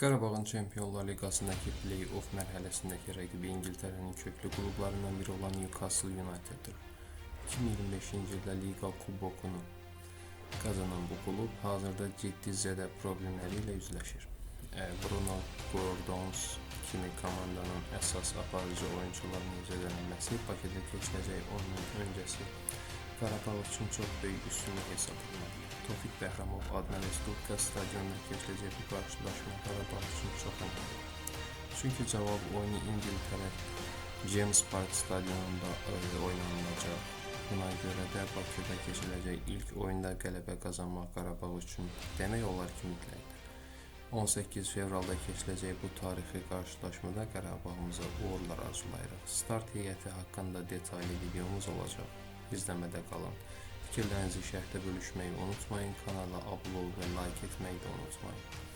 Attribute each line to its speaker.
Speaker 1: Qarabağın Çempionlar Liqasındakı play-off mərhələsindəki rəqibi İngiltərənin köklü klublarından biri olan Newcastle United'dır. 2025-ci ildə Liqa Kubokunu qazanan bu klub hazırda ciddi zədə problemləri ilə üzləşir. Bruno Gordons kimi komandanın əsas aparıcı oyunçularının zədələnməsi Bakıda keçiriləcək oyunun öncəsi Qarabağ üçün çox böyük üstünlük hesab oluna bilər. Tofiq Bəhramov adına Respublika stadionunda keçiriləcək bu qarşılaşma Qarabağ üçün çox önəmlidir. Çünki cavab oyunu İngiltərə James Park stadionunda oynanılacaq. Buna görə də Bakıda keçiriləcək ilk oyunda qələbə qazanmaq Qarabağ üçün demək olar ki, mütləqdir. 18 fevralda keçiriləcək bu tarixi qarşılaşmada Qarabağımıza uğurlar arzulayırıq. Start heyəti haqqında detallı videomuz olacaq. İzləmədə qalın. Fikirlərinizi şərhdə bölüşməyi unutmayın. Kanala abunə olub və like etməyi də unutmayın.